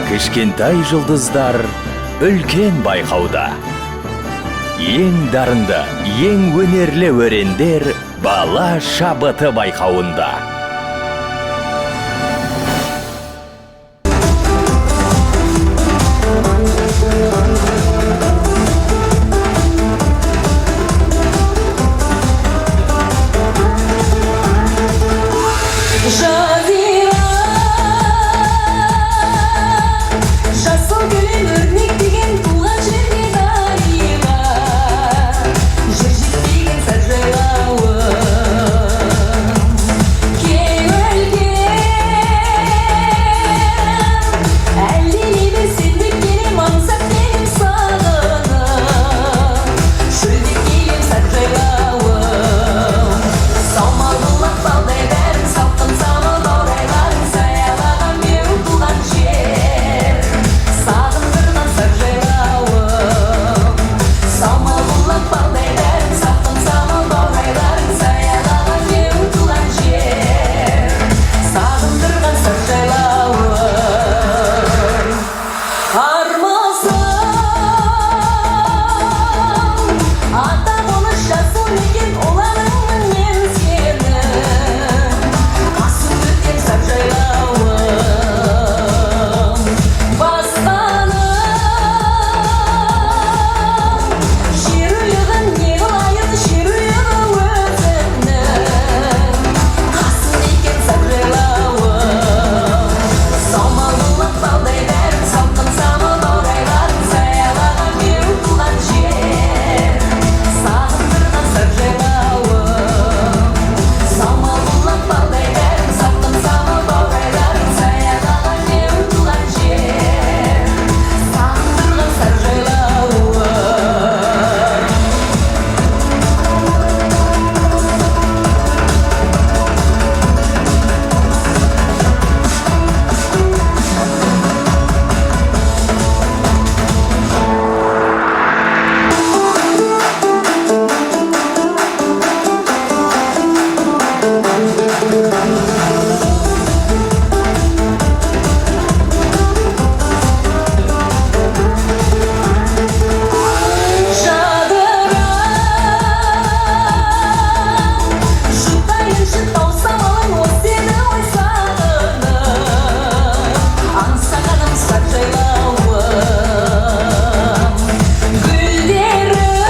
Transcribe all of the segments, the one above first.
Кішкентай жұлдыздар үлкен байқауда. Ең дарынды, ең өнерлі өрендер бала шабыты байқауында. Жазира, жасыл гүлін өрнектеген туған жерге дариға, жыр жетпеген сар жайлауым. Кең өлкем, әлдилей сендеп келем, аңсап келем сағынып, шөлдеп келем сар жайлауым. Самал бұлақ балдай бәрін, салқын самал баурайларын саялаған менің туған жер, сағындырған сар жайлауым. Самал бұлақ балдай бәрін, салқын самал баурайларын саялаған менің туған жер, сағындырған сар жайлауым. Армысың, ата қоныс, жасыл мекен, ұланыңмын мен сенің, қасым өтем сар жайлауым. Басқаның жерұйығын не қылайын, жерұйығы өзіңнің, қасым екен сар жайлауым. Самал бұлақ балдай бәрін, салқын самал баурайларын саялаған менің туған жер, сағындырған сар жайлауым. Самал бұлақ балдай бәрін, салқын самал баурайларын саялаған менің туған жер, сағындырған сар жайлауым. Жадыра, жұтайыншы тау самалын, осы еді ғой сағынып аңсағаным сар жайлауым. Гүлдерім,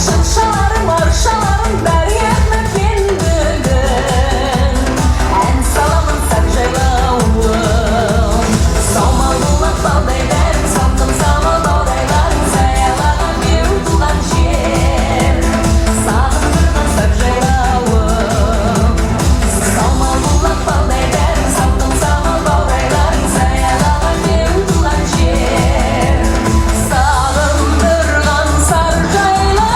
шыршаларым, аршаларым, бәріңе арнап мен бүгін ән саламын сар жайлауым. Самал бұлақ балдай бәрін, салқын самал баурайларын саялаған менің туған жер, сағындырған сар жайлауым. Самал бұлақ балдай бәрін, салқын самал баурайларын саялаған менің туған жер, сағындырған сар жайлауым.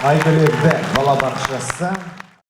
Айгүл Бен балабақшасы.